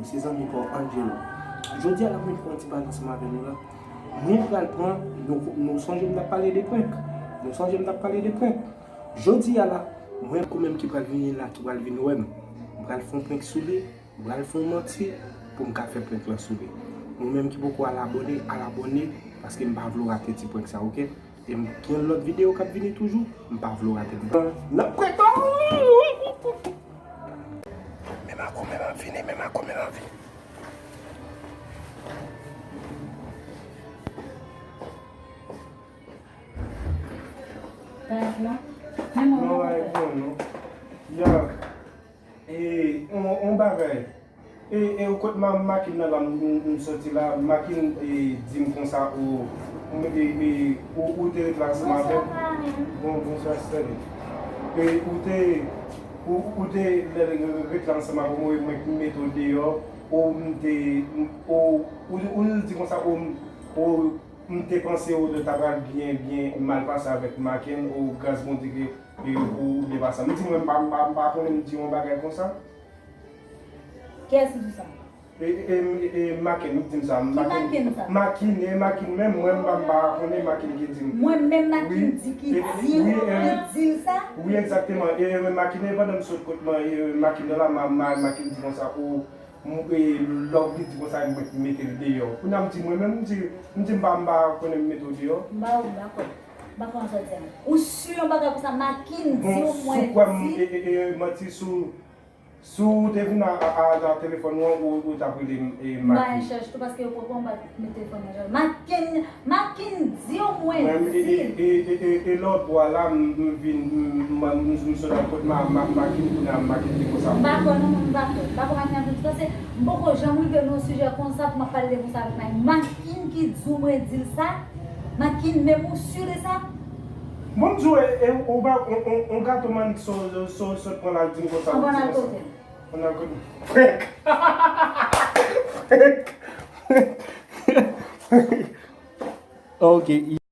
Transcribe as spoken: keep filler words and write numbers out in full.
Se zanmi pa w, Angelo. Jodi a la, mwen fè yon ti pale ansanm avè nou la. Mwen pral pran, nou, nou sonje m t ap pale de prank. Nou sonje m t ap pale de prank. Jodi a la, mwen, ou menm ki pral vini la, ki pral vin wè m, m pral fè yon prank sou li, m pral fè yon manti pou m ka fè prank lan sou li. Ou menm ki poko al abòne, al abòne, paske m pa vle w rate ti prank sa, oke? E m gen lòt videyo k ap vini toujou, m pa vle w rate l. N ap prank lan! Men Marco, men m ap vini, men Marco, men m ap vini. Prank lan? Men mwen, non, mwen, non. Ya. E, on, on bagay. E, e, kot ma, Makin nan la, m, m, m soti la, Makin, e, di m konsa, o, m, e, e, ou, ou te ret la ansanm avè m. Bonswa, Carmen. Bon, bonswa, Stanley. E, ou te, ou, ou te lè, lè, lè, ret la ansanm avè m, ou, mwen ki mete w deyò, ou, m te, m, ou, ou, ou di konsa, o, m, o, m te panse ou te ta pral byen, byen mal pase avèk Makin, o, gras Bondye ke, e, ou, ou byen pase. M di mwen, m pa, m pa, m pa konnen m di yon bagay konsa. Kiyès ki di sa? E, e, e, e, Makin, m di m sa. Ki Makin, Makin sa? Makin, e Makin menm, mwen, m pa, m pa konnen Makin ki di m. Mwen menm Makin di ki di w, ki di l sa? Wi, egzakteman. E, e, Makin, e, pandan m sot kot mwen, e, Makin nan la, ma, ma, Makin di konsa, o, m, e, lòv li di konsa, mwen mete l deyò. Kounye a m di mwen menm, m di, m di m pa, m pa konnen m mete w deyò. M pa wè, m pa kwè. M pa kwè nan sa w di a. Ou si yon bagay konsa, Makin di w, mwen di. Bon, sou kwè m, e, e, e, manti sou Si w te vin a, a, a, a telefòn mwen, ou, ou t ap rele m, e, Makin. M pa an chèch tou, paske yo poko anba met telefòn nan jan. Makin, Makin di w mwen di l. E, e, e, e, e lòt bò a la, m, m vin, m, m, m, m sot al kot ma, ma, Makin, kounye a Makin di konsa. M pa kwè non, m pa kwè. M pa kwè Makin ap di, paske m poko janm rive nan yon sijè konsa pou m ap pale de konsa avèk Makin. Makin ki di w mwen di l sa? Makin, menm ou si de sa? Bon, m di w, e, e, ou pa, on, on, on gato mann so, so, so, sot pran la, di m konsa, ou di konsa. Anvan n al kote? Anvan n al kote? Prank! Prank! Ok.